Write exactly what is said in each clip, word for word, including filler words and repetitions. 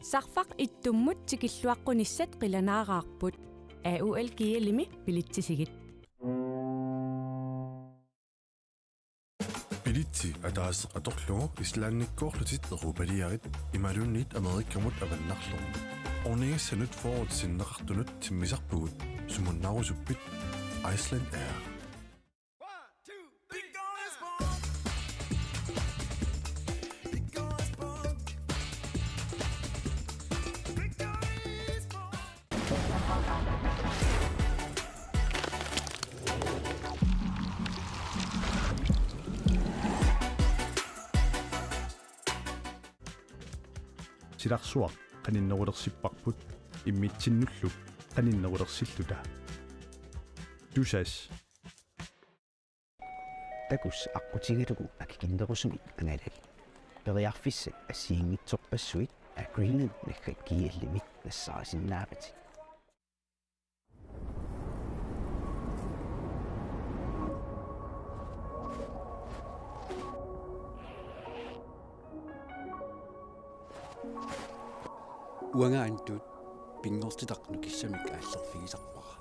Sarfaq ittummut tikilluaqqunissat qilanaaraarput. A U L G L-imi bilitsisigit. Bilitsi ataaseq atorlugu Islandikkoorlutit europaliarit imaluunniit Amerikamut avannarlugu. Ornigassanut fyrret sinneqartunut timmisarpugut, sumunnaarusuppit? Iceland Air. Silarsuaq qaninnerulersipparput immitsinnullu qaninnerulersilluta. Tusass. Takuss aqqutigalugu akikinnerusumik angalali. Periarfissat assigiinngitsorpassuit Agreement naggat G L-imi nassaarisinnaavatit. Uanga Antut pinngortitaq nukissamik aallerfigisarpara.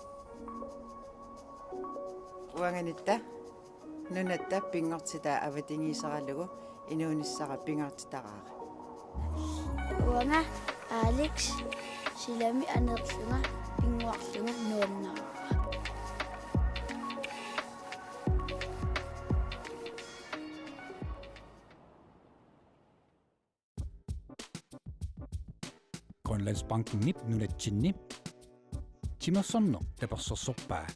Uanganitta nunatta pinngortitaa avatangiiseralugu inuunissara pingaartitaraara. Uanga Alex, silami aneerlunga pinnguarlunga nuannaarara. Grønlandsbankenip nunatsinni timersorneq tapersersorpaa.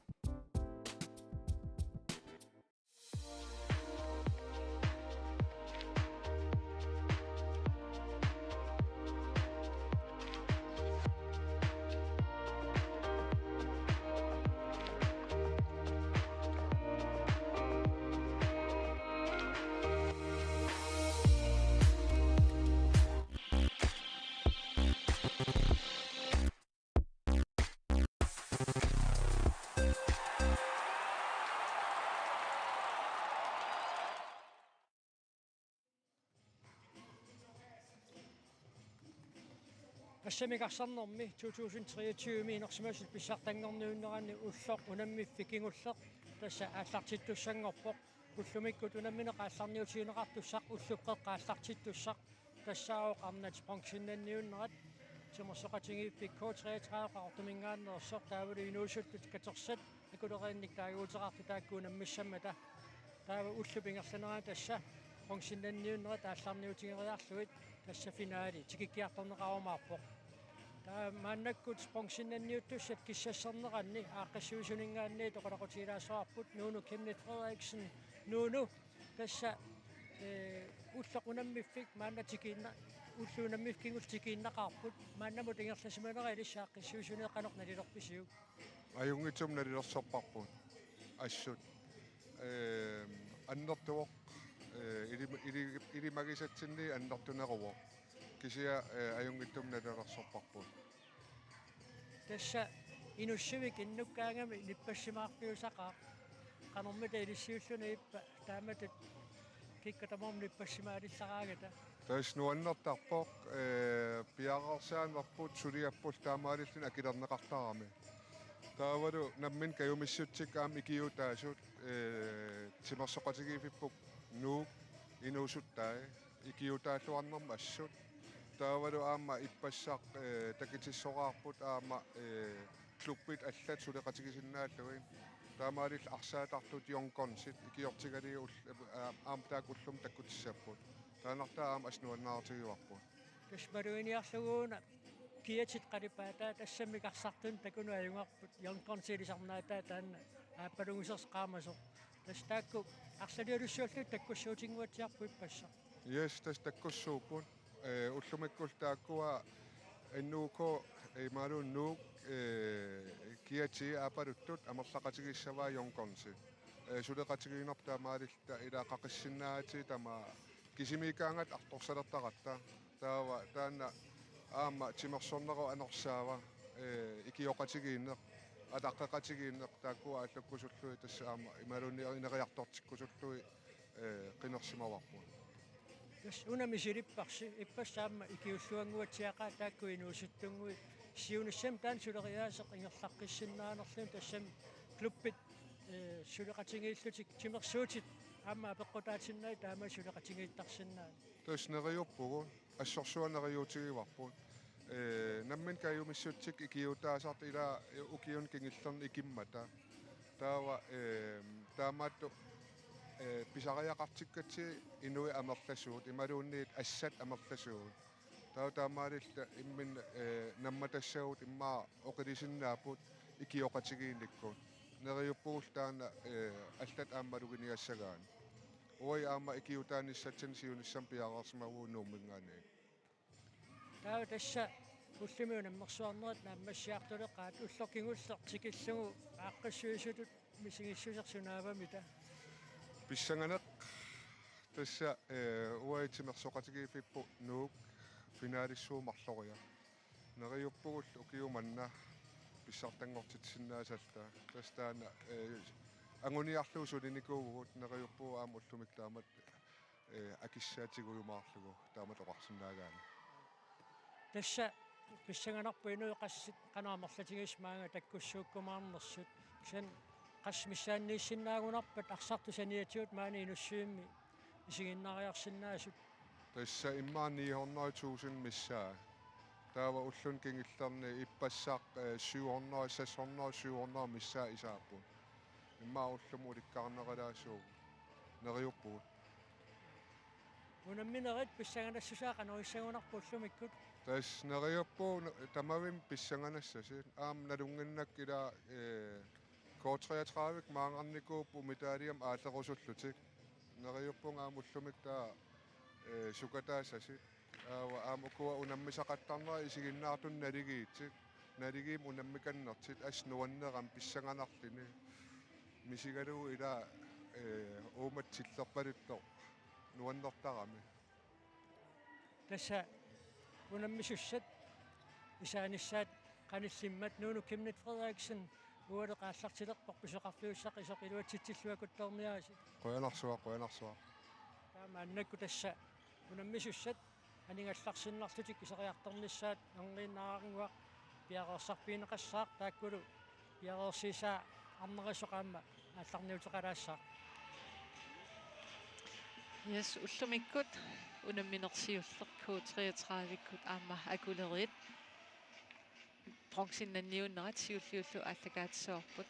Assammik arsarnermi to tusind treogtyve-mi inersimasut pissartanngorniunneranni ulloq unammiffik kingulleq tassa aallartittussanngorpoq. Ullumikkut unammineq aallarniutigineqartussaq, ullup qeqqa aallartittussaq, tassaavoq arnat bronzennanniunnerat, timersoqatigiiffik K treogtredive Qaqortumingaanneersoq, taavalu inuusuttut katersat akuleriinnik taaguuteqartut taakku unammissammata. Taava ullup ingerlanerani tassa bronzennanniunnerat aallarniutigeriarlugit tassa finale tikikkiartorneqarumaarpoq. Taava maannakkut bronzennanniuttussat kissasserneranni aaqqissuisuninngaanniit oqaloqatigilaassavarput Nuunu Kemnitz Frederiksen. Nuunu, tassa, ee, ulloq unammiffik maanna tikiinna-, ulloq unammiffik kingulleq tikiinnaqaarput, maannamut ingerlasimanera ilissi aaqqissuisuniit qanoq nalilerpisiuk? Ajunngitsumik nalilersorparput assut. Ee, annertuvoq, ee, ili-, ili-, ilimagisatsinni annertuneruvoq. Kisianni, ee, ajunngitsumik nalilersorparput. Tassa inussivik innukkaangami nippassimaarfiusaqaaq. Qanormita ilissiulluni ippa taamatut kikkut tamarmik nippassimaarillaraangata? Tassa nuannertarpoq, ee, piareersaanerput suliapput taamaalilluni akilerneqartarami. Taavalu nammineq kajumissutsikka aamma ikiuutaasut, ee, timersoqatigiiffipput Nuuk inuusuttai ikiuutaalluarnermi assut. Taavalu aamma ippassaq, ee, takutissoraarput aamma, ee, klubbit allat suleqatigisinnaallugit. Taamaalillutik arsaattartut Young Gunsit ikiortigalugit ul-, aa-, aamma taakku ullumi takkutissapput. Taannartaa aamma assut nuannaarutigivarput. Tassa maluginiarlugu una kiatit qalipaataa tassammik arsartunik takunut ajugarput, Young Gunsit ilisarnaataa taanna aappalungusersoq qaamasoq. Tassa taakku arlalialussuullutik takkussuutinnguatsiarput ippassaq. Yes, tassa takkussuupput. Ee, ullumikkullu taakkua N U K, ee, imaluunniit Nuuk, ee, kiatii aappaluttut amerlaqatigiissavaa Young Gunsi. Ee, suleqatigiinnerput taamaalilluta ilaa qaqissinnaagatsigit tamaat kisimiikkaangatta artorsalertaratta. Taava taanna aamma timersornerup anersaava, ee, ikioqatigiinneq, ataqqeqatigiinneq taakkua aallukkusullugit tassa aamma imaluunniit ineriartortikkusullugit, ee, qinersimavarput. Tassa una misilipparsi, ippassaq aamma ikiulluannguatsiaqaat taakku inuusuttunnguit, siunissami taanna suleriaaseq ingerlaqqissinnaanerluni tassami klubbit, eh, suleqatigiillutik timersuutit aamma apeqqutaatinnagu taama suleqatigiittarsinnaaneq. Tassa neriuppugut, assorsuaq neriuutigivarput. Eh, nammineq kajumissutsit ikiuutaasartut ilaa, eh, ukiuni kingullerni ikimmata. Taava, eh, taamaattoq, eh, pisariaqartikkatsigu inuit amerlasuut, imaluunniit assat amerlasuut. Taava taamaalilluta imminut, eh, nammatassagut immaqa oqilisinnaapput ikioqatigiinnikkut. Neriuppugut taanna, eh, allat aamma maluginiassagaanni. Uagut aamma ikiuutaanissatsinnut siunissami piareersimavugut Nuumminngaanniit. Taava tassa ullumi unammersuarnerit naammassiartuleqaat, ulloq kingulleq tikillugu aaqqissuisutut misigissuseq sunaavamita? Pissanganaq tassa, eh, uagut timersoqatigiiffipput Nuuk finalissut marloriarlugu. Neriuppugut ukiumanna pissartanngortitsisinnaasalluta. Tassa taanna, eh, anguniarlugu sulinikuuvugut, neriuppugut aamma ullumikkut taamatut, eh, akissaatigigumaarlugu taamatut oqarsinnaagaanni. Tassa pissanganarpoq inuit qassit qanoq amerlatigisut maanga takkussuukkumaarnersut. Kisianni qassit missaanniissinnaagunarpat arsartut saniatigut maani Inussivimmi isiginnaariarsinnaasut? Tassa immaqa ni hundrede tusind missaa. Taava ulluni kingullerni ippassaq, eh, syv hundrede, seks hundrede, syv hundrede missaa isaapput. Immaqa ullumi ulikkaarneralaassuugut. Neriuppugut. Unamminerit pissanganassusaa qanoq issagunarpa ullumikkut? Tassa neriuppugut tamavimmi pissanganassasut. Aamma nalunnginnakku ilaa, eh, K treogtredive maanngarnikuupput medaljer aallerusullutik. Neriuppunga aamma ullumikkut taava, eh, sukataassasut. Taava aamma ukua unammisaqattarnerat isiginnaartunut naligiissut. Naligiimmik unammikannertik assut nuannerami pissanganarluni. Misigalugu ilaa, eh, uummata tillerpaluttoq nuannertarami. Tassa unammisussat isaanissaat qanillimmat. Nuunu Chemnitz Frederiksen ualeq aallartilerpoq, pisoqarfiussaqqissoq iluatsitsilluakuttoorniarisi. Qujanarsuaq, qujanarsuaq. Taava maannakkut tassa unammisussat aningallarsinnarlutik iseriartornissaat erniinnarannguaq piareersarfigineqassaaq, taakkulu piareersiisaa arnerisoq aamma aallarniuteqalaassaaq. Yes, ullumikkut unammineq siulleq K treogtredive-kkut aamma Akuleriit bronzennanniunnerat siulliullugu aallakaatitsivoq.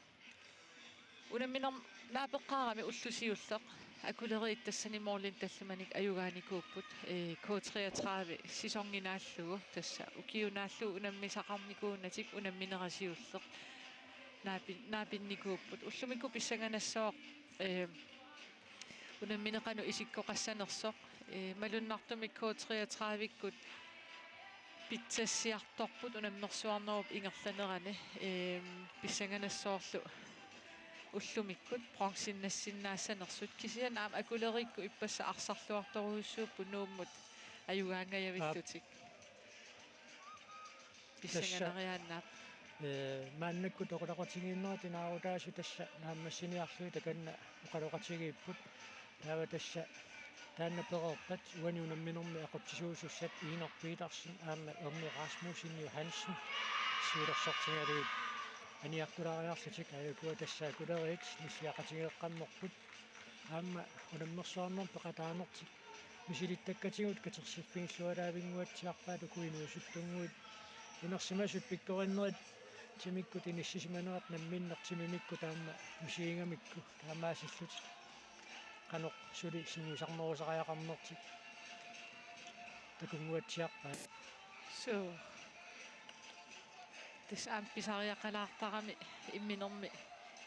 Unammineq naapeqqaarami ulloq siulleq Akuleriit tassani målinik tallimanik ajugaanikuupput, eh, K treogtredive sæsoni naallugu, tassa ukiut naallugu unammisaqarnikuunatik unamminerat siulleq naapi-, naapinnikuupput. Ullumikkut pissanganassaaq, eh, unammineq qanoq isikkoqassanersoq, eh, malunnartumik K treogtredive-kkut pitsassiartorput unammersuarnerup ingerlanerani, eem, pissanganassaarlu ullumikkut bronzennassinnaassanersut, kisianni aamma Akuleriikkut ippassaq arsarluartorujussuupput Nuummut ajugaangajavillutik. Aap. Pissanganariaannaap. Tassa, eh, maannakkut oqaloqatigiinnerat inaarutaasut tassa naammassiniarlugit takanna oqaloqatigiipput. Taava tassa taanna pereerpat uani unamminermi aqutsisuusussat Iinar Petersen aamma Erni Rasmussen Johansen siulersortigalugit aniartulaariarlutik, aajukua tassa Akuleriit nissiaqatigeeqqammerput. Aamma unammersuarnermut peqataanertik misilittakkatigut katersiffigilluarlaavinnguatsiarpaat uku inuusuttunnguit. Inersimasut pikkorinnerit timikkut inissisimanerat namminneq timimikkut taama misigigamikku taamaasillutik qanoq suli sungiusarnerusariaqarnertik takunnguatsiarpaat. Suu. Tassa aamma pisariaqalaartarami imminermi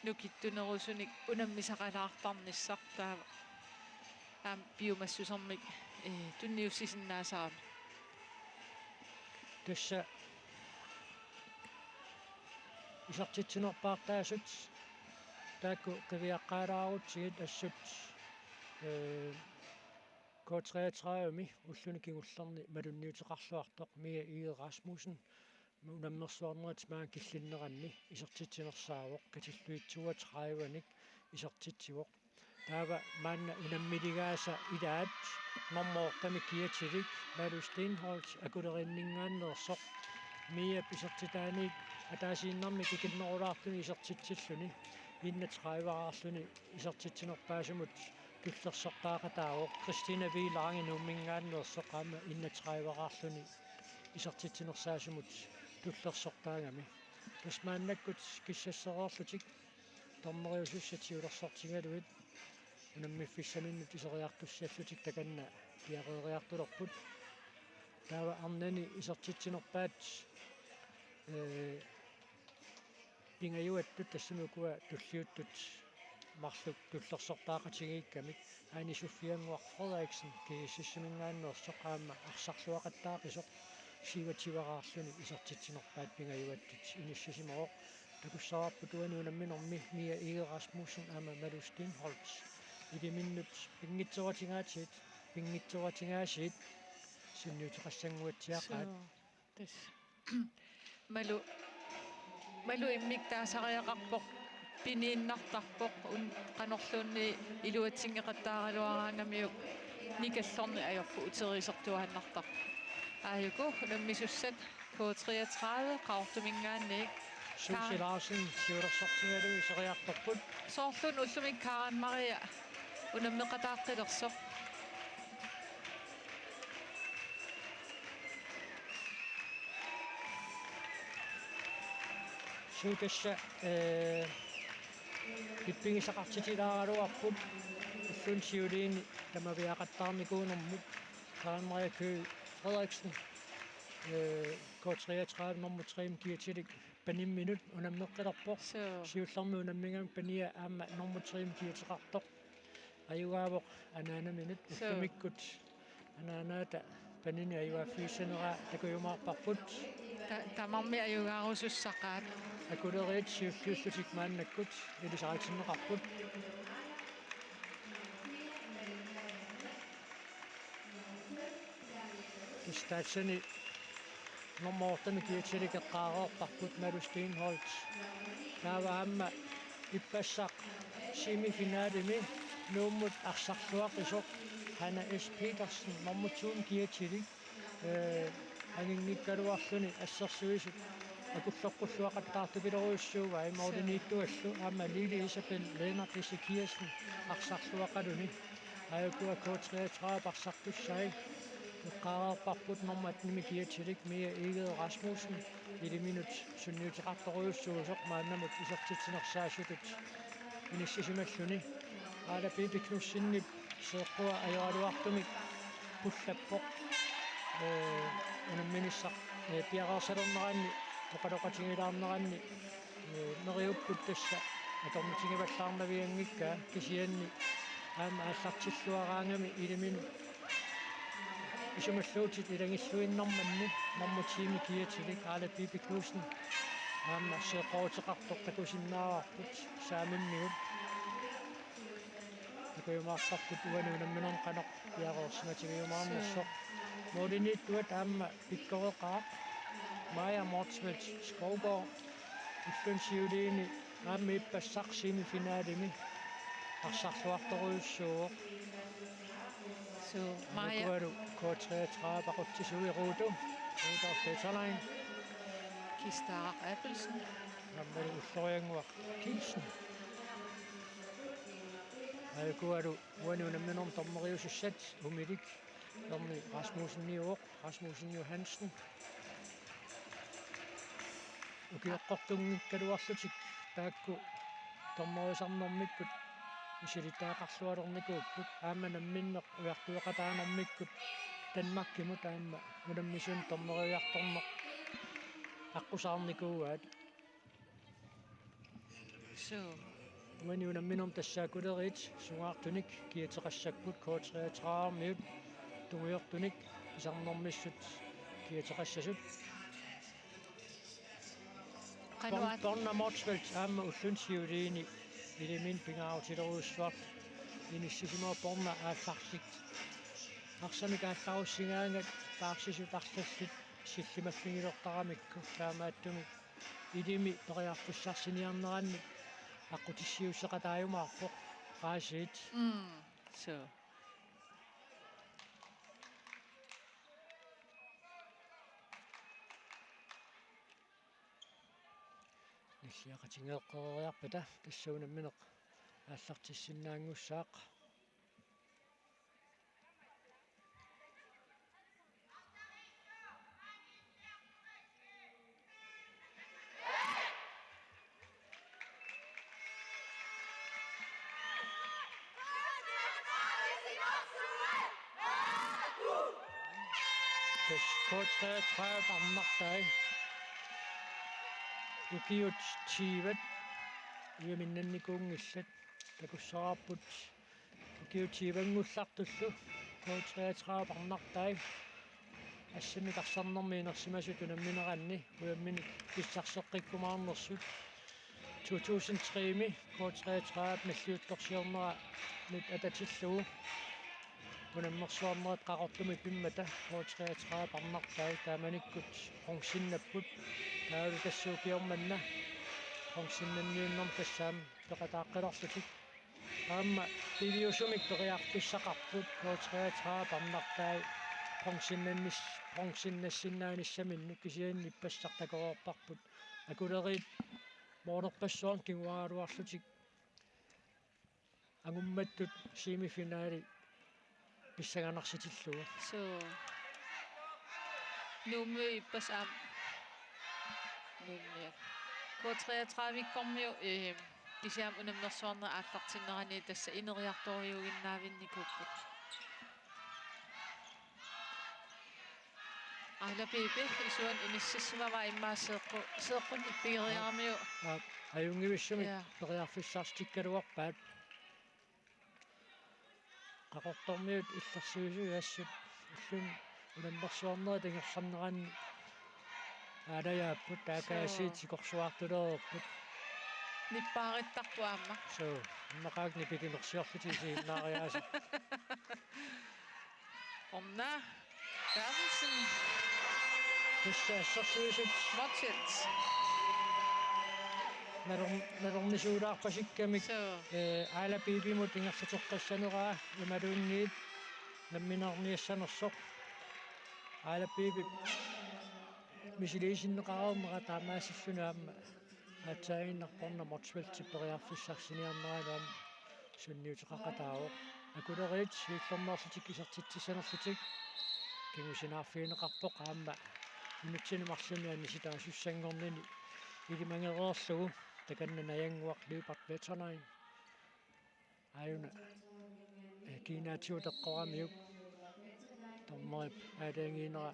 nukittunerusunik unammisaqalaartarnissaq, taava aamma piumassusermik, eh, tunniussisinnaasarami. Tassa isertitsinerpaartaasut taakku qiviaqqaalaarutsigit assut, eh, K treogtredive-mi ulluni kingullerni malunniuteqarluartoq Mia Egede Rasmussen unammersuarnerit maanga killinneranni isertitsinersaavoq, katillugu toogtredive-nik isertitsivoq. Taava maanna unammiligaasa ilaat normu ottemi kiatilik Malu Steenholdt Akuleriinninngaanneersoq, Miap isertitaaniit ataasiinnarmik ikinnerulaarluni isertitsilluni enogtrediveraarluni isertitsinerpaasumut tullersortaaqataavoq. Christina Piilaangi Nuumminngaanneersoq aamma enogtrediveraarluni isertitsinersaasumut tullersortaagami. Tassa maannakkut kissassereerlutik dommeriusussat siulersortigalugit unammiffissaminnut iseriartussallutik takanna piareeriartulerput. Taava arnani isertitsinerpaat, ee, pingajuattut tassami ukua tulliuttut marluk tullersortaaqatigiikkamik, Aani Sofiannguaq Frederiksen GSS-iminngaanneersoq aamma arsarluaqattaaqisoq syvogtyveraarluni isertitsinerpaat pingajuattut inissisimavoq. Takussavarput uani unamminermi Mia Egede Rasmussen aamma Malu Steenholdt iliminnut pinngitsooratingaasiit, pinngitsooratingaasiit sunniuteqassannguatsiaqaat. Suu, tassa. Malu, Malu immikkut taasariaqarpoq, piniinnartarpoq, un-, qanorluunniit iluatsinngeqattaaraluaraangamiuk nikallorneq ajorpoq, uteriisertuaannartarpoq. Aajuku unammisussat K treogtredive Qaqortuminngaanniit. Susie Ka- Larsen siulersortigalugu iseriartorput. Soorluuna ullumi Karen Maria unammeqataaqqilersoq. Suu, tassa, ee, ippigisaqartitilaaraluarput ulluni siuliini tamaviaaqattaarnikuunermut. Karen Maria Køgh Frederiksen, ee, K treogtredive nummer tre-mi kiatilik panimminut unammeqqilerpoq. Suu. Siullermik unammigamik pania aamma nummer tre-mi kiateqartoq ajugaavoq anaanaminut. Suu. Ullumikkut anaanaata panini ajugaaffigissaneraa takujumaarparput. Ta-, tamarmik ajugaarusussaqaat. Akuleriit siulliullutik maannakkut ilisaritinneqarput. Tassa taassani nummer otte-mi kiatilik eqqaareerparput, Malu Steenholdt. Taava aamma ippassaq semifinalemi Nuummut arsarluaqisoq Hanna S. Petersen, nummer to-mi kiatilik, ee, anginngikkaluarluni assersuisut akulloqqulluaqattaartupilorujussuu-, vai, Suu. Målimiittuallu aamma Lili Isabel Lennert Ezekiassen arsarluaqaluni. Aajuku K treogtredive arsartussai eqqaareerparput nummer atten-imi kiatilik Mia Egede Rasmussen iliminut sunniuteqartorujussuusoq maannamut isertitsinersaasutut inissisimalluni. Aala Pipi Knudsenip seeqqua ajoraluartumik pullappoq, ee, unamminissaq, ee, piareersalerneranni, oqaloqatigilaarneranni, ee, neriupput tassa atornutigivallaarnavianngikkaa, kisianni aamma aallartilluaraangami iliminut isumalluutit ilagilluinnarmanni nummer ti-mi kiatilik Aala Pipi Knudsen aamma seeqqoruteqartoq takusinnaavarput saamimmigut. Takujumaarparput uani unamminermi qanoq piareersimatigiumaarnersoq. Suu. Målimiittuat aamma pikkoreqaaq Maja Motzfeldt Skovgaard, ulluni siuliini aamma ippassaq semifinalemi arsarluartorujussuuvoq. Suu, Maja. Aajuku K treogtredive aqutsisui Ruutu, Ruutu Peterlein. Kista Appelsen. Aammalu Ulloriannguaq Kielsen. Aajuku uani unamminermi dommeriusussat umilik Erni Rasmussen-iuvoq, Rasmussen Johansen. Ukioqqortunngikkaluarlutik taakku dommerisarnermikkut misilittagaqarlualernikuupput, aamma namminneq ujartueqataanermikkut Danmarkimut aamma unammisuni dommeriujartorneq aqqusaarnikuuaat. Suu. Uani unamminermi tassa Akuleriit sungaartunik kiateqassapput, K treogtredive-miut tungujortunik pisarnermissut kiateqassasut. Qanoq at- Borna Motzfeldt aamma ulluni siuliini iliminut pingaarutilerujussuartut inissisimavoq. Borna aallartik arsamik aallarussigaangat taarsisut arlallit sillimaffigilertaramikku, taamaattumik ilimi periarfissarsiniarneranni aqqutissiuusseqataajumaarpoq. Qaasiit. Mm. So. Nalliaqatigeeqqeriarpata tassa unammineq aallartissinnaanngussaaq. Tassa K treogtredive arnartai. Ukiut tyve ujaminninnikuunngillat. Takussavarput ukiut tyvenngullartullu K treogtredive arnartai assammik arsarnermi inersimasut unammineranni ujamminik pissarseqqikkumaarnersut. To tusind tre-mi K treogtredive nalliuttorsiorneranut atatillugu unammersuarnerit Qaqortumi pimmata K treogtredive arnartai taamanikkut bronzinnapput. Taavalu tassa ukioq manna bronzinnanniunnermi tassa aamma peqataaqqilerlutik. Aamma piviusumik periarfissaqarput K treogtredive arnartai bronzinnannis-, bronzinnassinnaanissaminnik, kisianni ippassaq takoreerparput. Akuleriit moolerpassuarnik kinguaaraluarlutik angummattut semifinali pissanganarsitillugu. Suu. Nuummiut ippassaq aamma. Nuummiut. K treogtredive-kkormiut, eh, kisianni unammersuarnerit aallartinneranni tassa ineriartorujuinnaavinnikuupput. Aala Piipi isuani inississimavaa immaqa seeqqu-, seeqqunni pigeriaramiuk. Aap, ajunngivissumik. Ja. Periarfissarsitikkaluarpaat. Qaqortormiut illersuisui assut ulluni unammersuarnerit ingerlanneranni aalajaapput, taakaasiit. Suu. Sikorsuartulereerput. Nippaarittarput aamma. Suu, immaqa nipikinersiorlutik isiginnaariaaseq. Qonna Berthelsen. Tassa assersuisut. Motzfeldt. Nalor-, nalornisuulaarpasikkamik. Suu. Eh, Aala Piipimut ingerlateqqissaneraa imaluunniit nammineerniassanersoq. Aala Piipip misiliisinneqareernera taamaasilluni aamma aatsaaginnaq Qonna Motzfeldtip periarfissarsiniarneralu aamma sunniuteqaqataavoq. Akuleriit siullermeerlutik isertitsissanerlutik kingusinaarfigineqarpoq aamma minutsini marlunni anisitaasussanngornini ilimagereerlugu takanna Najannguaq Lyberth Veternain. Aajuna, eh, kiinaatsigut eqqoramiuk dommerip aalajangiinera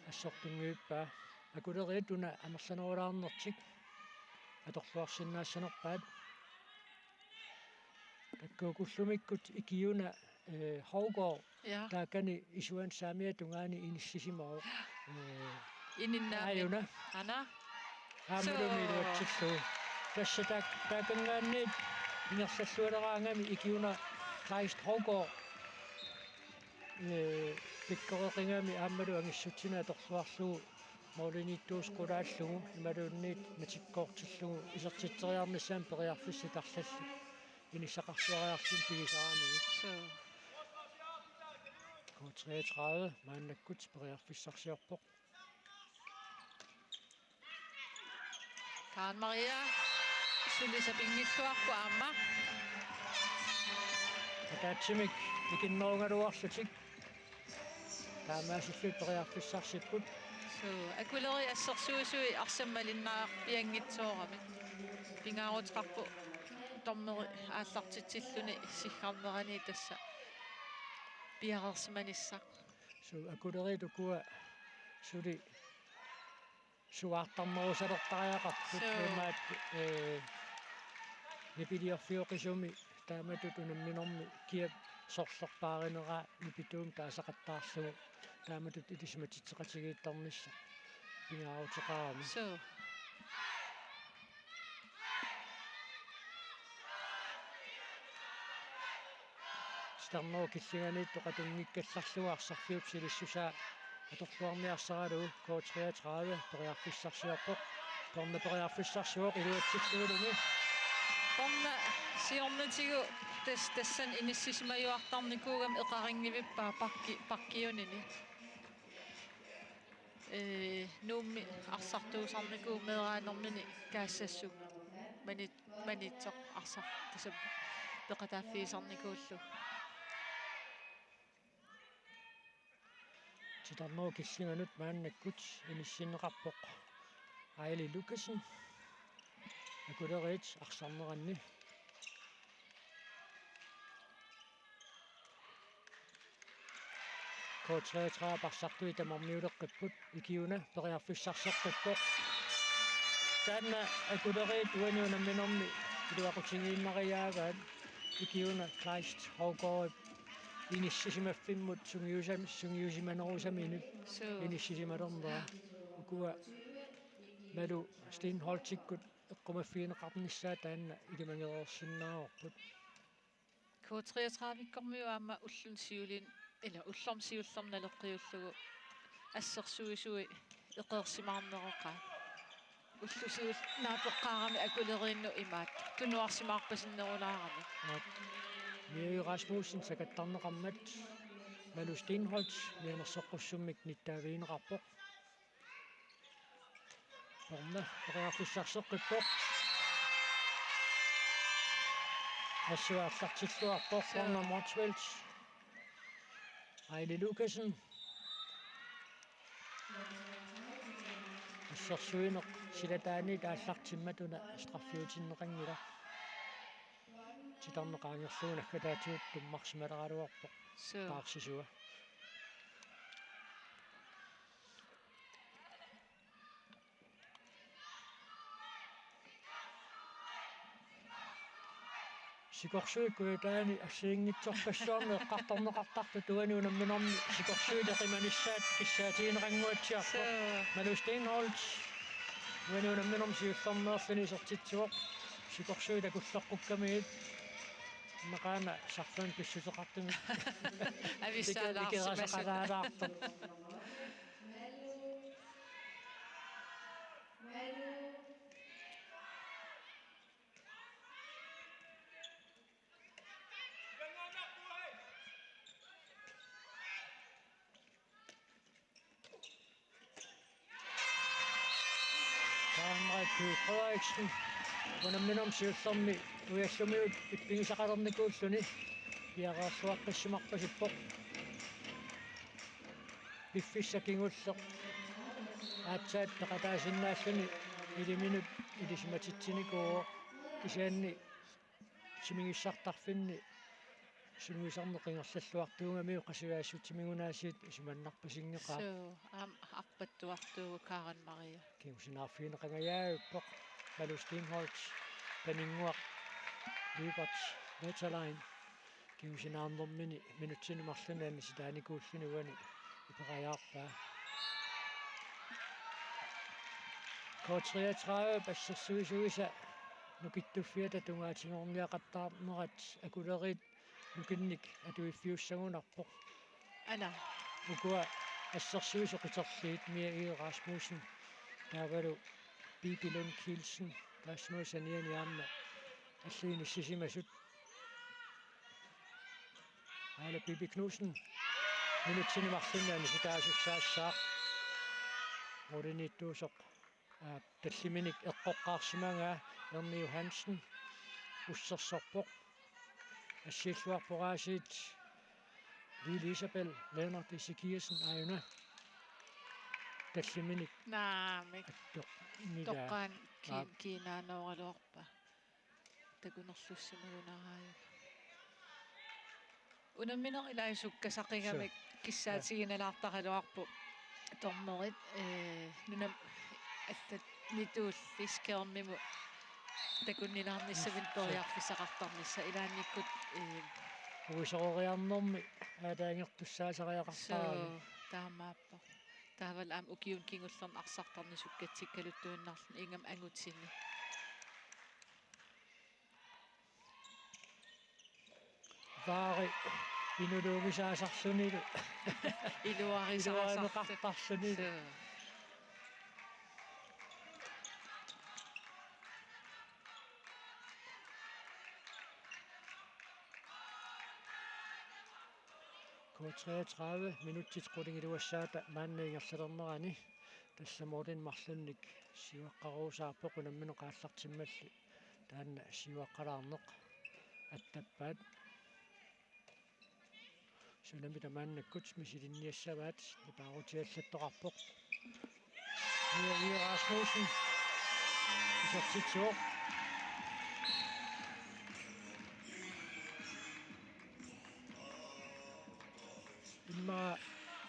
assortunngivippaa. Akuleriit una amerlanerulaarnertik atorluarsinnaassanerpaat. Taakku ullumikkut ikiuna, eh, Hougaard. Ja. Taakani isuani saamiata tungaani inissisimavoq. Eh, ininnaammi. Aajuna. Ana. Aammalumi. Suu. Iluatsillugu. Tassa taak-, taakanngaanniit ingerlallualeraangami ikiuna Kleist Hougaard, eh, pikkoreqigami aammalu angissutsini atorluarlugu mooliniittuusoq qulaallugu imaluunniit natikkoortillugu isertitseriarnissaanut periarfissat arlallit inissaqarsuariarluni pigisaramiuk. Suu. K treogtredive maannakkut periarfissarsiorpoq. Karen Maria suli sapinngilluarpoq aamma. Ataatsimik ikinnerugaluarlutik taamaasillutik periarfissarsipput. Suu, Akuleri assersuisui arsaq malinnaarpianngitsooramik. Pingaaruteqarpoq dommeri aallartitsilluni siggarnerani tassa piareersimanissaq. Suu, Akuleri ukua suli suaartarnerusalertariaqarput. Suu. Imaappoq, eh, nipiliorfioqisumi taamatut unamminermi kiap sorlerpaarineraa nipituumik taasaqattaarlugu taamatut ilisimatitseqatigiittarnissaq pingaaruteqarami. Suu. Titarnerup killinganiittoq qatunngikkallarlugu arsarfiup silissusaa atorluarniarsaralugu K treogtredive periarfissarsiorpoq. Corner periarfissarsivoq iluatsillugulumi. Torna siornatigut tas-, tassani inissisimajuartarnikuugami eqarinngivippaa pakki-, pakkiunini. Ee, Nuummi arsartuusarnikuuvoq meeraanermini kaassassuk mani-, Maniitsoq arsaq tassa peqataaffigisarnikuullugu. Titarnerup killinganut maannakkut inissinneqarpoq Aili Lukassen. Akuleriit arsarneranni. K treogtredive arsartui tamarmiuleqqipput, ikiuna periarfissarseqqippoq. Taanna Akuleriit uani unamminermi iluaqutigiinnariaavaat, ikiuna Kleist Haugaard inissisimaffimmut sungiusam-, sungiusimanerusaminut. Suu. Inissisimalernera. Ukua Malu Steenholdtikkut eqqumaffigineqarnissaa taanna ilimagereersinnaavarput. K treogtredive-kkormiut aamma ulluni siulin-, ila ullormi siullermi naleqqiullugu assersuisui eqeersimaarneroqaat. Ulloq siulleq naapeqqaarami Akuleriinnut imaattoq tunuarsimaarpasinnerulaarami. Aap. Mia Rasmussen sakattarneqarmat Malu Steenholdt mianersoqqussummik nittaavigineqarpoq. Torna periarfissarseqqippoq. Assut aallartilluarpoq. Suu. Torna Motzfeldt. Aili Lukassen. Assersuineq silataaniit aallartimmat una straffiutinneqanngilaq. Titarneq qaangerlugu naggataatigut tummarsimaleraluarpoq. Suu. Paarsisua. Sikorsuit Kujataani assigiinngitsorpassuarnik eqqartorneqartartut uani unamminermi sikorsuit eqimanissaat kissaatigineqannguatsiarpoq. Suu. Malu Steenholdt uani unamminermi siullermeerluni isertitsivoq. Sikorsuit akulleqqukkamigit immaqaana sarfamik pissuteqartumik. Avissaalaarsimasut. Ikeraasaqalaalaartoq. Henrik Frederiksen unamminermi siullermi ujallumiut ippigisaqalernikuulluni piareersuaqqissimapasippoq. Piffissaq kingulleq aatsaat peqataasinnaalluni iliminut ilisimatitsinikuuvoq, kisianni timigissartarfinni sungiusarneq ingerlalluartuugamiuk qasujaassutsiminngunaasiit isumannarpasinngeqaaq. Suu, aamma arpattuartuuvoq Karen Maria. Kingusinaarfigineqangajaappoq Malu Steenholdt, Paninnguaq Lyberth Wetterlein. Kingusinaarnermini minutsini marlunni anisitaanikuulluni uani iperajaarpaa. K treogtredive assersuisuisa nukittuffiata tungaatigoorniaqattaarnerat Akuleriit nukinnik atuiffiussagunarpoq. Aana. Ukua assersuisut qiterliit Mia E. Rasmussen taavalu Bibi Lund Kielsen, taassuma saniani aamma alliinissisimasut. Aana Bibi Knudsen minutsini marlunni anisitaasussaassaaq. Målimiittuusoq, aa, talliminik eqqoqqaarsimagaa Erni Johansen ussersorpoq. Assiilluarpoq aasiit Lili Isabel Lennert Ezekiassen aajuna talliminik. Naamik. Attoq. Nila. Toqqaannaq kiin-, aap, kiinaanerugaluarpaa. Takunerlussimagunaraajuk. Unammineq ilai sukkasaqigamik. Suu. Kissaatiginalaartaraluarpoq. Dommerit, ee, nunap allat nituulli skærmimut takunnilaarnissaminnik, suu, periarfissaqartarnissaq ilaannikkut, ee, uisoreriarnermi aalajangertussaasariaqartarami. Suu, taamaappoq. Taavalu aamma ukiuni kingullerni arsartarneq sukkatsikkaluttuinnarluni ingammik angutini. Vaari inuliugisaasarlunilu. Iluarisaasarlu. Iluarineqartarlunilu. Suu. K treogtredive minutsit qulingiluassaata maanna ingerlalernerani tassa målinik marlunnik siuaqqarusaarpoq, unammineq aallartimmalli taanna siuaqqalaarneq attappaat. Sunami tamaannakkut misilinniassavaat, nipaarutiallattoqarpoq. Mia Rasmussen isertitsivoq. Immaqa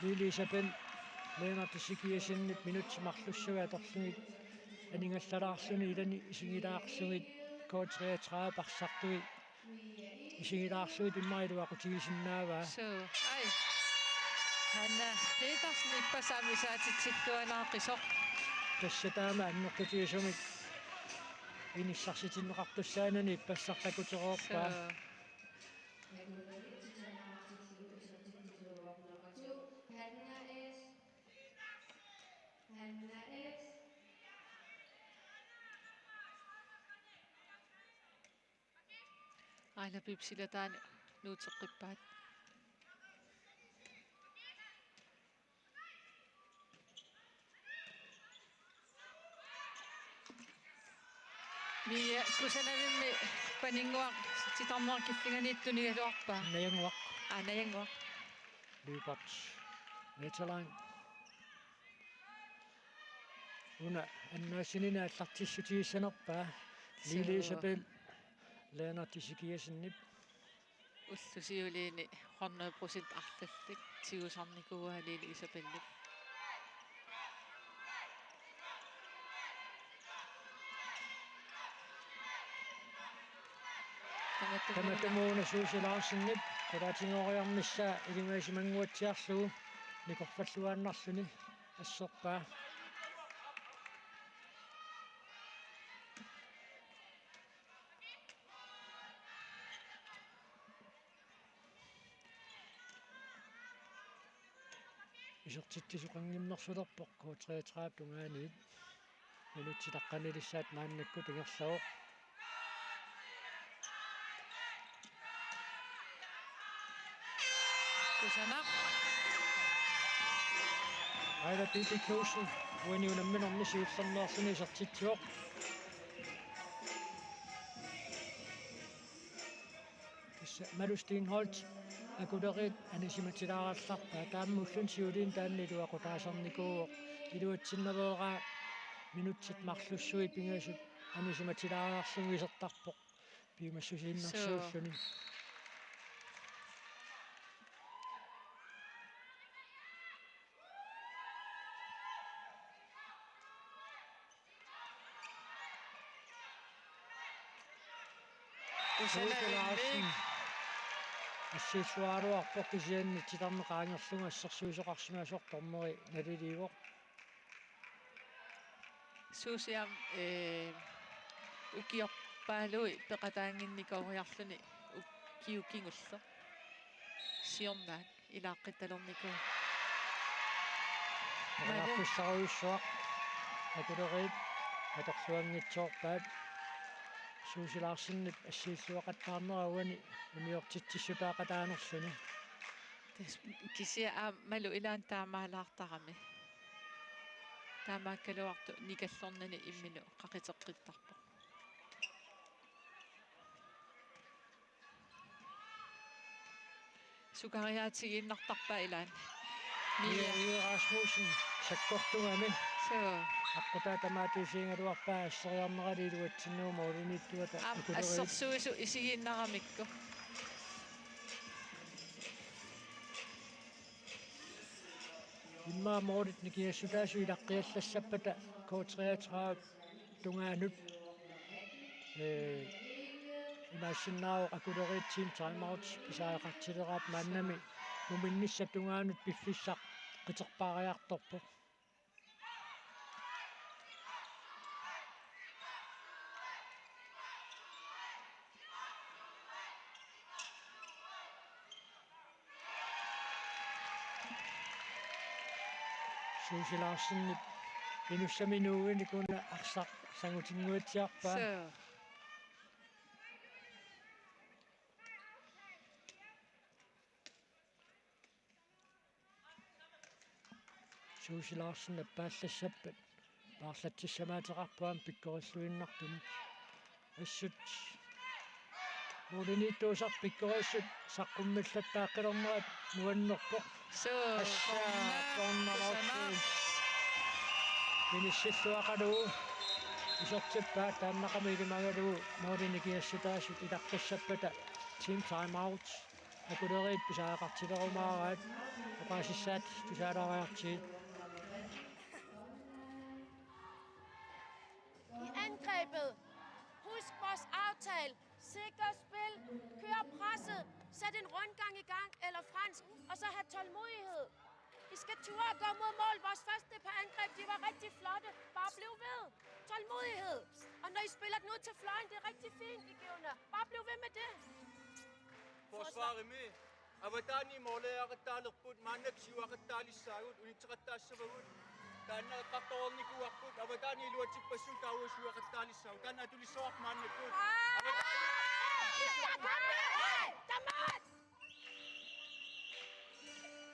Lili Isabel Lennert Ezekiassenip minutsit marlussuit atorlugit aningallalaarluni ilani isigilaarlugit K treogtredive arsartui isigilaarlugit immaqa iluaqutigisinnaavaa. Suu, ai. Hanna Petersen ippassaq aamma isaatitsilluanaaqisoq. Tassa taama annertutigisumik inissarsitinneqartussaanani ippassaq takutereerpaa. Suu. Aana Pipsilataani nuuteqqippaat. Mia, kusanavimmi paninnguaq titarneq killinganiittunik iluarpaa. Najannguaq. Aa, najannguaq. Løbert Veteran. Una annaassinini aallartissutigissanerpaa. Lili Isabel Lennert Ezekiassenip. Ullut siuliini hundrede procent arlallit tigusarnikuuaa Lili Isabellip. Tamatumuuna Susie Larsenip qulaatigooriarnissaa ilimagisimannguatsiarlugu nikorfalluaannarluni asserpaa. Isertitsisoqanngimmersulerpoq K treogtredive tungaaniit. Minutsit aqqanilissaat maannakkut ingerlavoq. Kusanaq. Aila Bibi Knudsen uani unamminermi siullermeerluni isertitsivoq. Tassa Malu Steenholdt akuleriit anisimatilaarallarpaa, taamaalilluni siuliini taanna iluaqutaasarnikuuvoq. Iluatsinnaveeraa minutsit marlussuit pingasut anisimatilaariarlugu isertarpoq piumassusiinnarsiulluni. Suu. Susie Larsen. Assiilluaraluarpoq kisianni titarneq qaangerlugu assersuisoqarsimasoq dommeri naliliivoq. Susie aamma, ee, ukiorpaaluit peqataannginnikooriarluni ukiut kingulliit. Siornaat ilaaqqittalernikuuvoq. Periarfissarujussuaq akuleriit atorluanngitsoorpaat. Susie Larsenip assiilluaqattaarnera uani imertitsissutaaqataanerluni. Tassa kisianni aamma Malu ilaanni taamaalaartarami. Taamaakkaluartoq nikallornani imminut qaqiteqqittarpoq. Sukariaatigiinnartarpaa ilaanni. Mia. Mia Rasmussen sakkortugami. Suu. Aqqutaa tamaat isigigaluarpaa asseriarnerali iluatsinnagu målimiittuata. Aamma akuleriit. Assersuisut isigiinnaramikku. Immaqa målit nikingassutaasut ilaqqiallassappata K treogtredive tungaanut. Ee, imaassinnaavoq akuleriit team timeout pisariaqartileraat, maannami muminnissap tungaanut piffissaq qiterpaariartorpoq. Susie Larsenip inussaminuuinik una arsaq sangutinnguatsiarpaa. Suu. Suusi Larsen appaallassappat. Paarlatsissamaateqarpoq aamma pikkorilluinnartumik. Assut. Målimiittuusarput pikkorissut saqqummillattaaqqilernerat nuannerpoq. Suu, Assaa, corner, corner, corner. Inissiilluaqalugu isertippaat taannaqami ilimagalugu målinik kiassutaasut ilaqqissappata team timeout. Akuleriit pisariaqartilerumaaraat oqaasissaat tusaalaariartigit. I angrebet. Husk vores aftale. Sikker spil. Kør presset. Sæt en rundgang i gang, eller fransk, og så have tålmodighed. I skal turde at gå mod mål. Vores første par angreb, de var rigtig flotte. Bare bliv ved. Tålmodighed. Og når I spiller den ud til fløjen, det er rigtig fint, I giver. Bare bliv ved med det. Forsvarimi avataani måliaqattaalerput maannakkut siuaqattaalissaagut unitseqattaassavagut. Taanna eqqartoreernikuuarput avataani iluatsippassuit taava siuaqattaalissaagut. Taanna atulissavarput maannakkut. Avataani.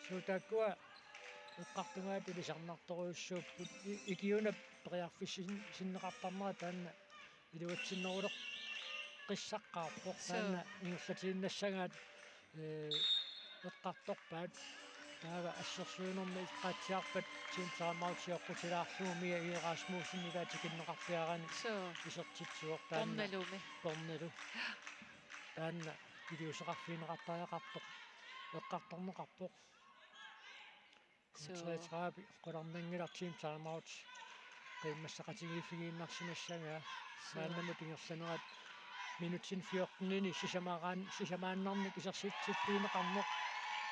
Suu taakkua eqqartugaat ilisarnartorujussuupput. I-, Ikiunap periarfissin-, sinneqartarnera taanna iluatsinneruleqqissaqqaarpoq. Suu. Taanna ingerlatiinnassagaat, ee, eqqartorpaat. Taava assersuinermi eqqaatsiarpat team timeout sioqqutilaarlugu Mia E. Rasmussen ilaa tikinneqarfiarani. Suu. Isertitsivoq taanna. Tornalumi. Tornalu. Taanna iliuuseqarfigineqartariaqartoq eqqartorneqarpoq. Suu. Treogtredive qularnanngilaq team timeout. Qiimmassaqatigiiffigiinnarsimassagaa. Suu. Maannamut ingerlanerat minutsini fjortenini sisamaraan-, sisamaannarnik isersitsiffigineqarneq.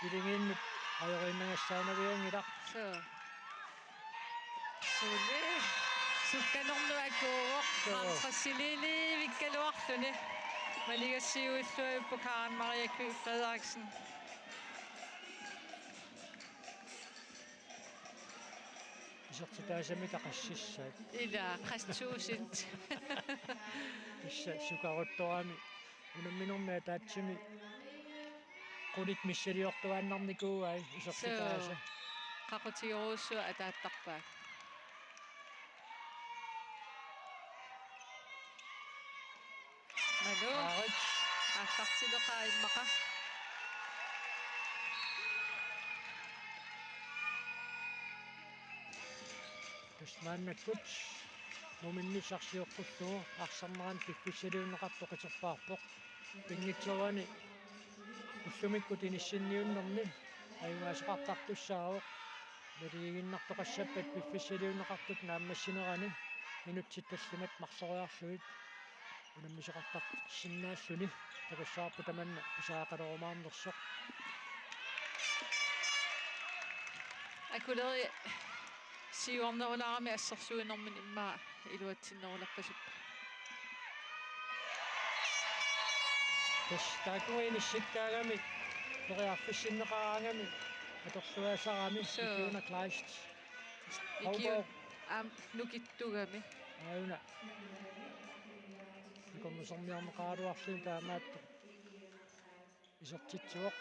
Iligiinnut ajoriinnagassaanavianngilaq. Suu. Suli. Sukkanermut akuuvoq. Suu. Halvtredsiliiniivikkaluarluni. Maligassiuilluarpoq Karen Maria Kyed Frederiksen. Isertitaasami taqassissaat. Ilaa, qassit tusind. Tassa sukaruttorami. Unamminermi ataatsimi qulit missiliortuaannarnikuuai isertitaasa. Suu. Qaqutigerujussuaq ataattarpaat. Malu. Aarit. Aallartileqaaq immaqa. Tassa maannakkut muminnissaq sioqqullugu arsarnerani piffissaliunneqartoq qiterpaarpoq. Pinngitsoorani ullumikkut inissinniunnerni ajugaasoqartartussaavoq. Naligiinnartoqassappat piffissaliunneqartut naammassinerani minutsit tallimat marloriarlugit unammisoqartarsinnaalluni takussavarput tamanna pisariaqalerumaarnersoq. Akuleri siuarnerulaarami assersuinermini immaqa iluatsinnerulerpasippoq. Tassa taakku inissikkaangami, periarfissinneqaraangami, atorluaasarami. Suu. Ikiuna Kleist. Ikiuna Haugaard. Aamma nukittugami. Aajuna. Ikornuserniarneqaraluarluni taamaattoq. Isertitsivoq.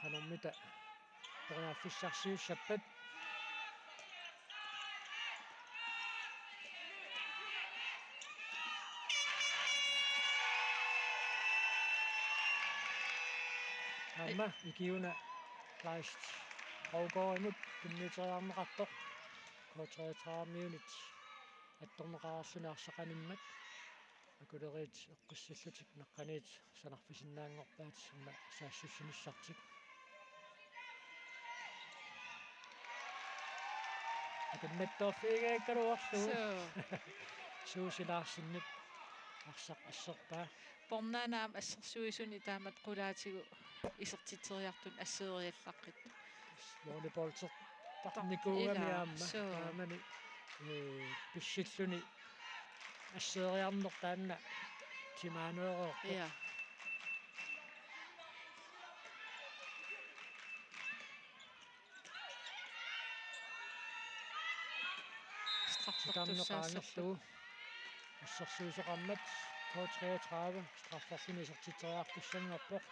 Qanormita periarfissarsiussappat. Aamma ikiuna Kleist Haugaardimut tunniuteriarneqartoq K treogtredive-miunit attorneqarluni arsaq animmat. Akuleriit eqqissillutik naqqaniit sanarfisinnaanngorpaat summa saassussinissartik. Akunnattoorfigigaakkaluarlugu. Suu. Suusi Larsenip arsaq asserpaa. Pornaana aamma assersuisuni taamatut qulaatigut isertitseriartuni asseeriallaqqittoq. Volleyballtertarnikuugami. Ilaa, aamma. Suu. Taamani, ee, pissilluni asseeriarneq taanna timaaneereerpoq. Ja. Straffertussaassaaq. Titarneq qaangerlugu. Assersuisoqarmat. K treogtredive strafferluni isertitseriartussanngorpoq.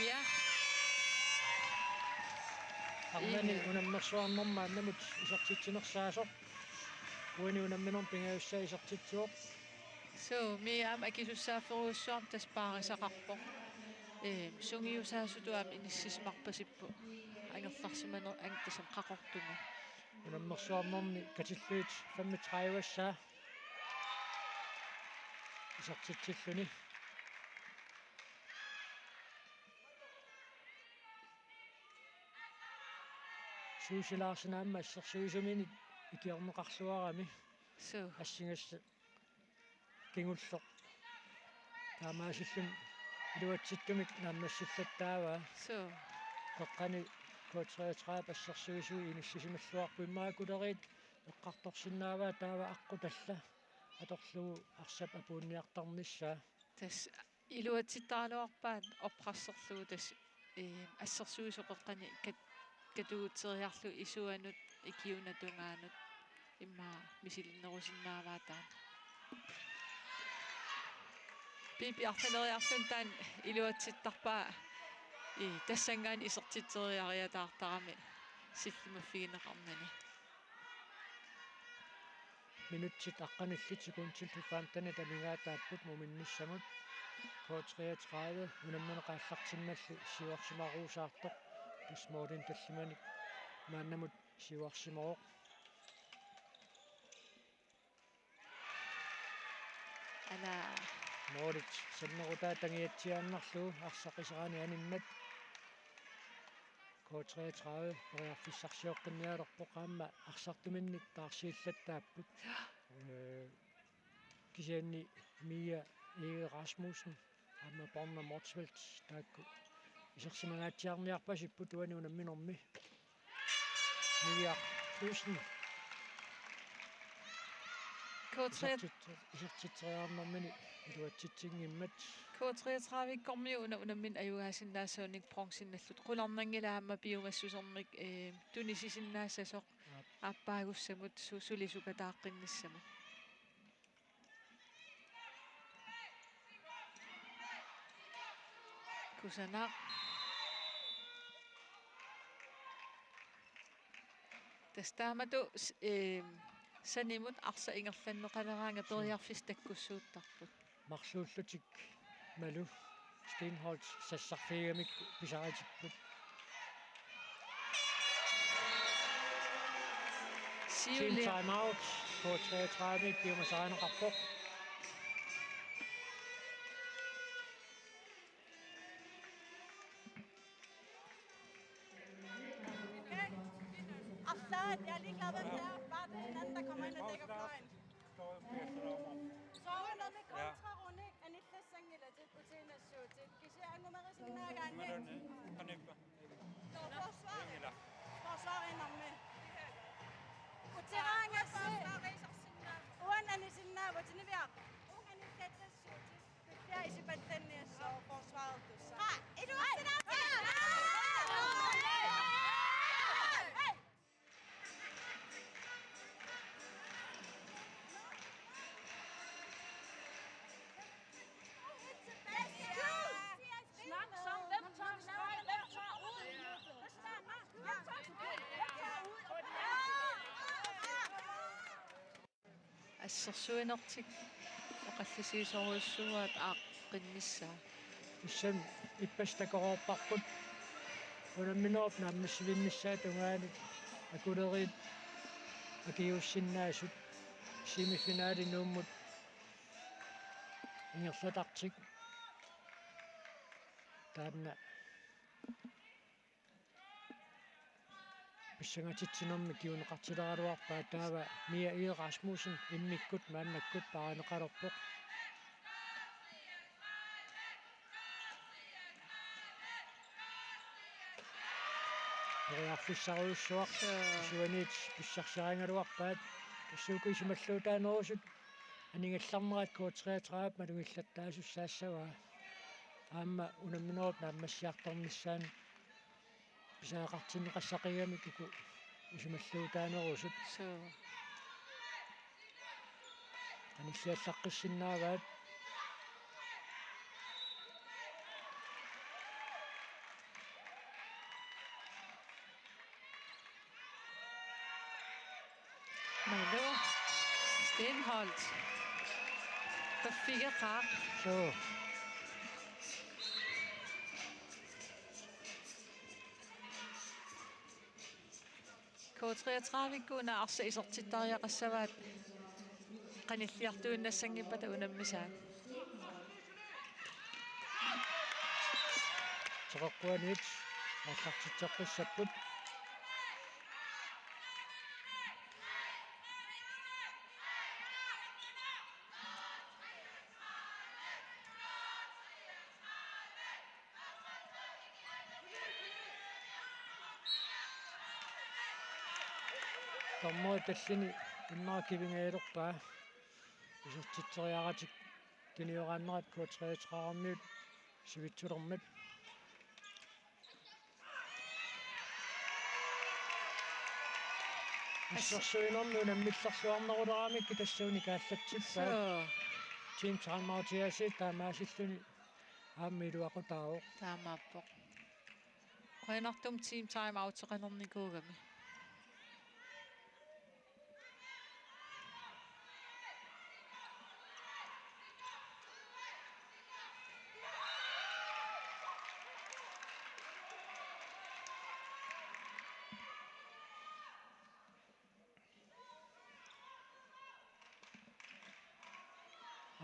Ja. Arnani Ine. Unammersuarnermi maannamut isertitsinersaasoq. Uani unamminermi pingajussaa isertitsivoq. Suu, Mia aamma akisussaafferujussuarmik tassa paarisaqarpoq. Ee, sungiusaasutut aamma inissisimarpasipput. Angerlarsimaneq ang-, tassami qaqortumut. Unammersuarnermi katillugit femogtredive-ssaa isertitsilluni. Susie Larsen aamma assersuisuminit ikiorneqarluarami. Suu. Assingassaq kingulleq. Taamaasilluni iluatsittumik naammassillattaavaa. Suu. Qeqqani K treogtredive assersuisui inissisimalluarput, immaqa Akuleriit eqqartorsinnaavaat taava aqqut allat atorlugu arsap apuunniartarnissaa. Tassa iluatsittaraluarpaat opprasserlugu tassa, ee, assersuisut qeqqani kat-, katugutseriarlugu isuanut ikiunut tungaanut immaqa misilinnerusinnaavaa taanna. Pipi arlaleriarluni taanna iluatsittarpaa, ee, tassanngaanniit isertitseriariataartarami sillimaffigineqarnani. Minutsit aqqanillit sekundillu femtenit amigaataapput muminnissamut. K treogtredive unammineq aallartinnalli siuarsimaruusaartoq. Tassa målimi tallimanik maannamut siuarsimavoq. Ala. Målit sannerutaa tangiatsiaannarlugu arsaq iserani animmat. K treogtredive periarfissarsioqqinnialerpoq aamma arsartuminnik taarsiillattaapput. Ee, kisianni Mia Egede Rasmussen aamma Borna Motzfeldt taakku isersimangaatsiarniarpasipput uani unamminermi. Mia Knudsen. K treogtredive. Isertit-, isertitseriarnermini iluatsitsinngimmat. K treogtredive-kkormiut una unammineq ajugaasinnaassasunik bronzennallutik. Qularnanngilaq aamma piumassusermik, ee, tunisisinnaassasoq. Aap. Aappaagussamut su-, suli sukataaqqinnissamut. Kusanaq. Tassa taamatut s-, eem, sanimut arsaq ingerlanneqaleraangat periarfissat takkussuuttarput. Marluullutik Malu Steenholdt sassarfigigamikku pisaritipput. Team Siulia. Timeout. K treogtredive piumasarineqarpoq. Arlaat, jeg er ligeglad, hvem det er. Bare det er en anden, der kommer ind og dækker fløjen. Soorunami kontrarunik anillassanngilaq utinassuutit. Kisianni angumerisinnaagaanni. Nå, forsvar. Forsvar inami. Uteraangassi. Uani anisinnaavoq, Niviaq. Uunga anillattassuutit. Kisianni isipallanniassaaq forsvarertussaq. Qa, iluatsinaatit! Snak så. Hvem tør streg? Hvem tør ud? Hvem tør ud? Hvem tør ud? Assersuinertik oqallisigisorujussuuaat aaqqinnissaa. Tassami ippassaq takoreerparput unamminerup naammassivinnissaa tungaanut Akuleriit akiuussinnaasut semifinali Nuummut ingerlatartik. Taanna pissangatitsinermi kinguneqartileraluarpaat, taava Mia Egede Rasmussen immikkut maannakkut paarineqalerpoq. Periarfissarujussuaq. Suu. Isuaniit pissarsarigaluarpaat. Tassuuku isumalluutaanerusut anigallarnerat K treogtredive malugillattaasussaassavaa. Aamma unamminerup naammassiartornissaanut pisariaqartinneqassaqigamik uku isumalluutaanerusut. Suu. Qanilliallaqqissinnaavaat. Malu Steenholdt. Perfekte. Suu. K treogtredive-kkut una arsaq isertittariaqassavaat qanilliartuinnassanngippata unammisaat. Teqeqquaniit aallartitseqqissapput. Dommeri tallini immaqa kivingajalerpaa. Isertitseriaratik tunioraannerat K treogtredive-miut sivitsulermik. Assersuinermi unammillerluarneruleraamikkit tassuuna kaallatsippaat. Suu. Team timeoutiasi taamaasilluni aamma iluaqutaavoq. Taamaappoq. Qujanartumik team timeouteqalernikuugami.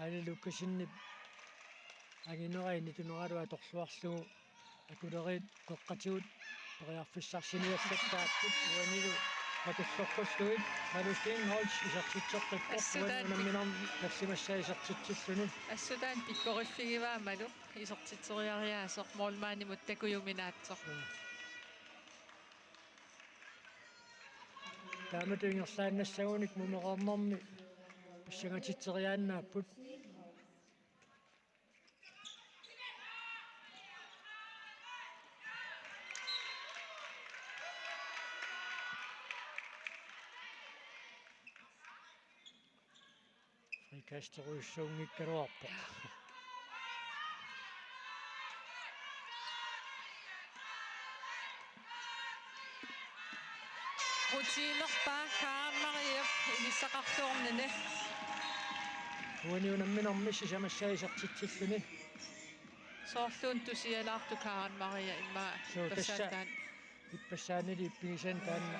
Aili Lukasenip anginera inituneralu atorluarlugu Akuleriit qeqqatigut periarfissarsiniallattaapput uanilu makulloqqullugit. Malu Steenholdt isertitseqqippoq. Assut uani taanna unamminermi tallimassaa isertitsilluni. Assut taanna pikkoriffigivaa Malu isertitseriariaaseq målmandimut takujuminaatsoq. Taamatut ingerlaannassagunik mumereernermi pissangatitseriaannaapput. Frikasterujussuunngikkaluarpoq. Rutiinerpaa Karen Marie inissaqarluarnini. Uani unamminermi sisamassaa isertitsilluni. Soorluuna tusialaartoq Karen Marie immaqa. Suu, tassa ippassaataa. Ippassaanili ippigisani taanna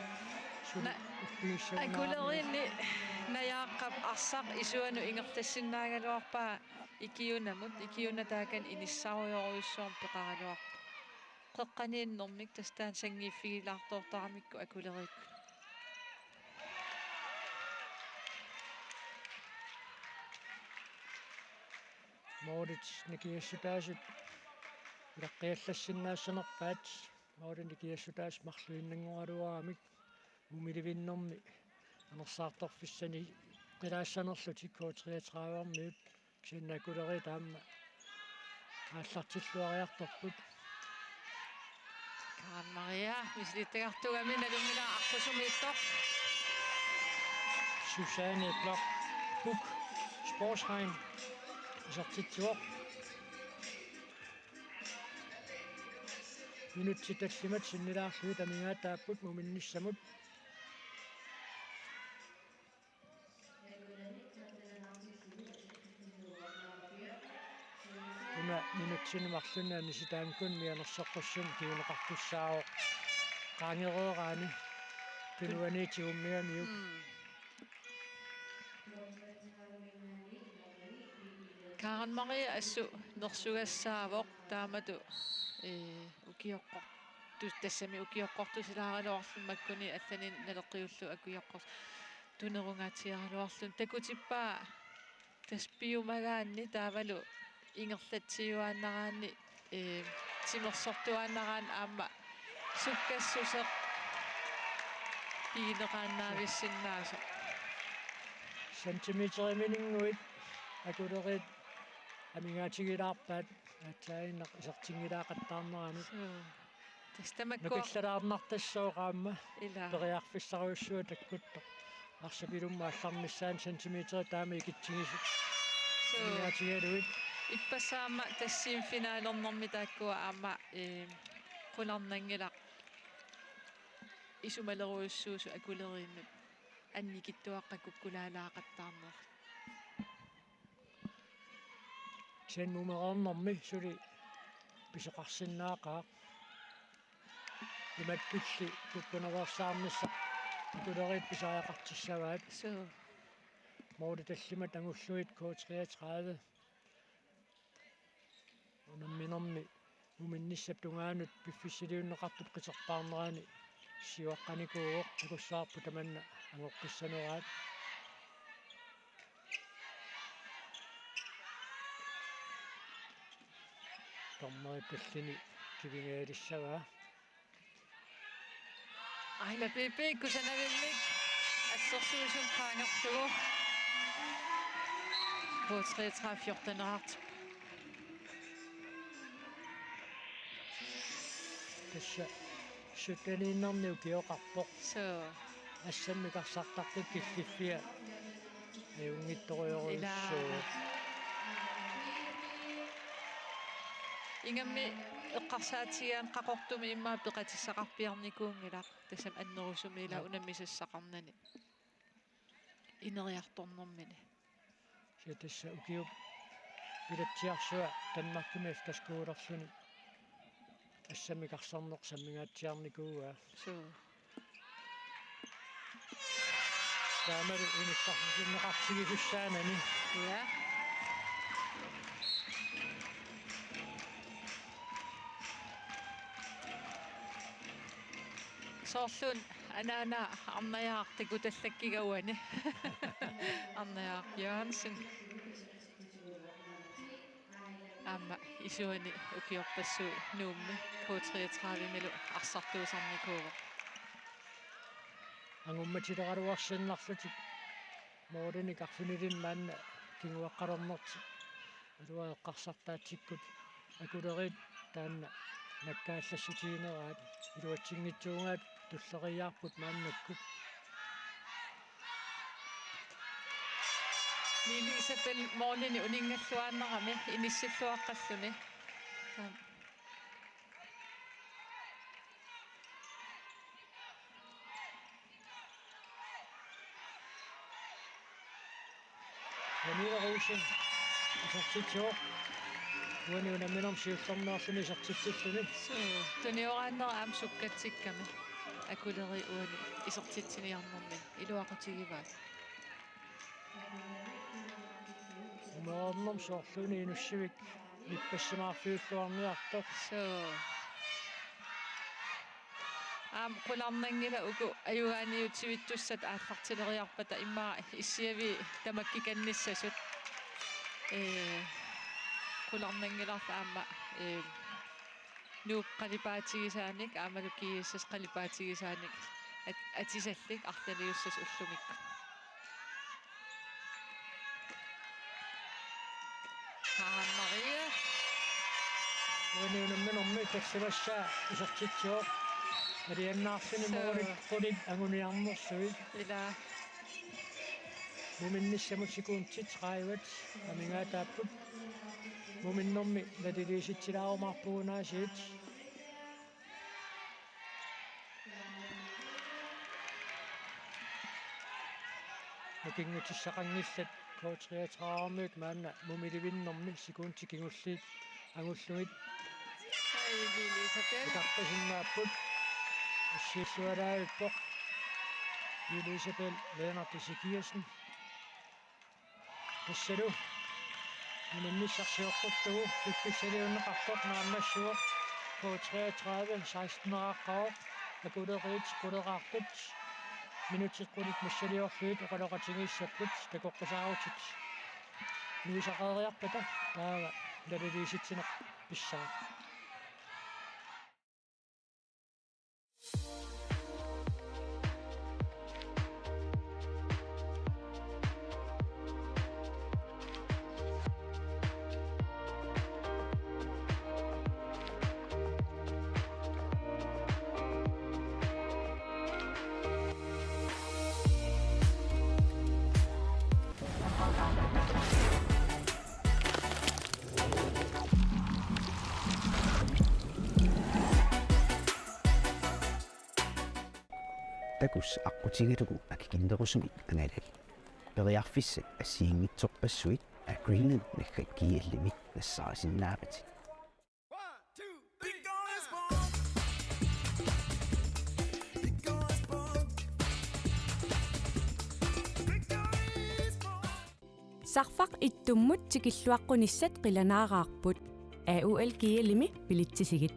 suli. Na-, ippigissuunnaarami. Akuleriinni Najaaqqap arsaq isuanut ingerlassinnaagaluarpaa ikiunamut, ikiuna taakani inissarujorujussuarmik peqaraluarpoq. Qeqqaniinnermik tassa taanna sanngiiffigilaartoortaramikku Akuleriikkut. Målit nikingassutaasut ilaqqiallassinnaassanerpaat. Målit nikingassutaasut marluinnanngoraluaramik mumilivinnermi anersaartorfissani qilaassanerlutik K treogtredive-miut. Kisianni Akuleriit aamma aallartilluariartorput. Karen Maria misilittagartugami nalunngilara aqqusumiittoq. Susanne Bloch Buch Sporsheim isertitsivoq. Minutsit tallimat sinnilaarlugit amigaataapput muminnissamut. Una minutsini marlunni anisitaanngikkunik mianersoqqussummik kinguneqartussaavoq qaangereeraanni tunuaniit tigummigamiuk. Mm. Karen Marie assut nersugassaavoq taamatut, ee, ukioqqortu-, tassami ukioqqortusilaaraluarluni makkuni allanik naleqqiullugu ukioqqor-, tunerungaatsiaraluarluni takutippaa tassa piumagaanni taavalu ingerlatsiuaannaraanni, ee, timersortuaannaraanni aamma sukkassuseq pigineqaannaavissinnaasoq. Centimeterimininnguit Akuleriit amigaatigilaarpaat aatsaannguaq isertinngilaaqattaarneranut. Suu. Tassa tamakku. Nukillalaarnartassooq aamma. Ila. Periarfissarujussuaq takkuttoq. Arsap ilummut allarnissaanut centimeterit taama ikitsigisut. Suu. Niaatigalugit. Ippassaq aamma tassani finalernermi taakkua aamma, eh, qularnanngilaq isumalerujussuusut Akuleriinut annikitsuaqqat kukkulaalaaqattaarnerat. Sen mumereernermi suli pisoqarsinnaaqaaq. Imatulli kukkunaveersaarnissaq Akuleriit pisariaqartissavaat. Suu. Måli tallimat angullugit K treogtredive. Unamminermi muminnissap tungaanut piffissaliunneqartup qiterpaarnerani siuaqqanikuuvoq, takussavarput tamanna angoqqissaneraat. Dommeri pillini kivingaalissavaa. Aina P P kusanartumik assersuisumik qaangerlugu. K treogtredive fjorten. Tassa sytteniinnarni ukioqarpoq. Suu. Assammik arsartartut killiffia ajunngitsorujorujussuuvoq. Ilaa. Ingammik eqqarsaatigigaanni Qaqortumi immaqa peqatissaqarpiarnikuunngilaq. Tassami annerusumik ila. Aap. Unammisassaqarnani. Ineriartornermini. Kisianni tassa ukiup ilatsiarsua Danmarkimi efterskolerluni assammik arsarneq sammingaatsiarnikuuaa. Suu. Taamalu inissarsisinneqartigisussaanani. Ja. Soorlu anaana Arnajaaq takutallakkiga uani. Arnajaaq Jørgensen. Aamma isuani ukiorpassuit Nuummi K treogtredivemilu arsartuusarnikuuvoq. Angummatiteraluarsinnarlutik målinik arfinilinnik maanna kinguaqqalernertik. Aluaa eqqarsartaatsikkut Akuleriit taanna nakkaallassutigineraat iluatsinngitsuugaat tulleriiaarput maannakkut. Lili Isabel målini uninngalluarnerami inissilluaqqalluni. Pernille Rosing isertitsivoq. Uani unamminermi siullermeerluni isertitsilluni. Suu, tunioraannera aamma sukkatsikkami. Akuleri uani isertitsiniarnermi iluaqutigivaat. Umereernermi soorluuna Inussivik nippassimaarfiulluarniartoq. Suu. Aamma qularnanngilaq uku ajugaaniutivittussat aallartileriarpata immaqa issiavii tamakkikannissasut. Ee, qularnanngilarlu aamma, ee, Nuup qalipaatigisaanik aammalu G S S qalipaatigisaanik at-, atisallit arlaliussasut ullumikkut. Haa, Maria. Uani unamminermi tallimassaa isertitsivoq. Aliannaarluni. Suu. Målit qulit anguniarnerlugit. Ila. Muminnissamut sekundit tredive amigaataapput. Muminnermi naliliisitsilaarumaarpugut aasiit. Nukinngutissaqanngillat K treogtredive-miut maanna mumilivinnermi sekundit kingulliit angullugit. Ai, Lili Isabel. Ikarpasinnaapput. Assiillualaavippoq Lili Isabel Lennert Ezekiassen. Tassalu unammissarsarsiorlugu piffissaliunneqartoq naammassivoq. K treogtredive seksten-eraaqqavoq. Akuleriit quleraarput. Minutsit qulit missiliorlugit oqaloqatigiissapput takoqqusaarutit. Nuisaqareeriarpata taava naliliisitsineq pissaaq. Takuss aqqutigalugu akikinnerusumik angalal. Periarfissat assigiinngitsorpassuit Agreement naggat G L-imi nassaarisinnaavat. Sarfaq ittummut tikilluaqqunissat qilanaaraarput. A U L G L-imi bilitsisigit.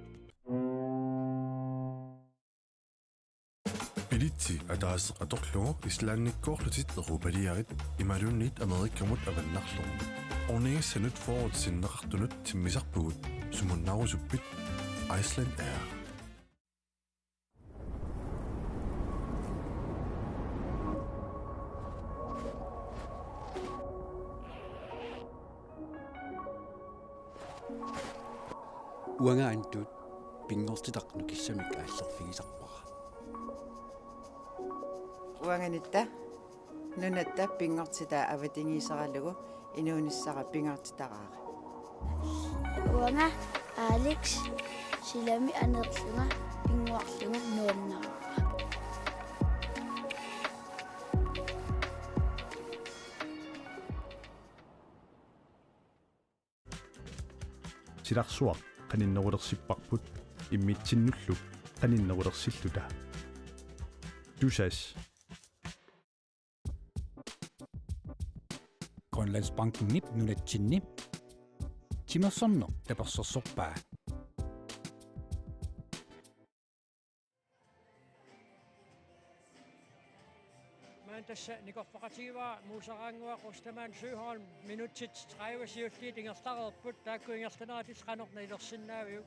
Bilitsi ataaseq atorlugu Islandikkoorlutit europaliarit imaluunniit Amerikamut avannarlugu. Ornigissanut fyrret sinneqartunut timmisarpugut, sumunnaarusuppit? Iceland Air. Uanga Antut pinngortitaq nukissamik aallerfigisarpara. Uanga Nitta nunatta pinngortitaa avatangiiseralugu inuunissara pingaartitaraara. Uanga Alex silami aneerlunga pinnguarlunga nuannaraara. Silarsuaq qaninnerulersipparput immitsinnullu qaninnerulersilluta. Tusass. Grønlandsbankenip nunatsinni timersorneq tapersersorpaa. Maanna tassa nikorfaqatigivara Muuseraannguaq Ostermann Søholm, minutsit tredive siulliit ingerlareerput, taakku ingerlanerat qanoq nalilersinnaaviuk?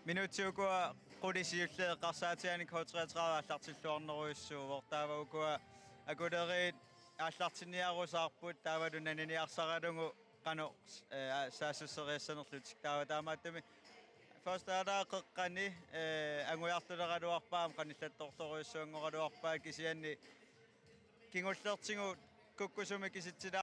Minutsit ukua qulit siulliit eqqarsaatigaanni K treogtredive aallartilluarnerujussuuvoq, taava ukua akuleriit aallartinniarusaarput, taavalu naniniarsaralugu qanoq, eh, saassusseriassanerlutik. Taava taamaattumik første halvleg qeqqani, eh, angujartuleraluarpaa aamma qanillattortorujussuanngoraluarpaa, kisianni kingullertigut kukkusumik kisitsila-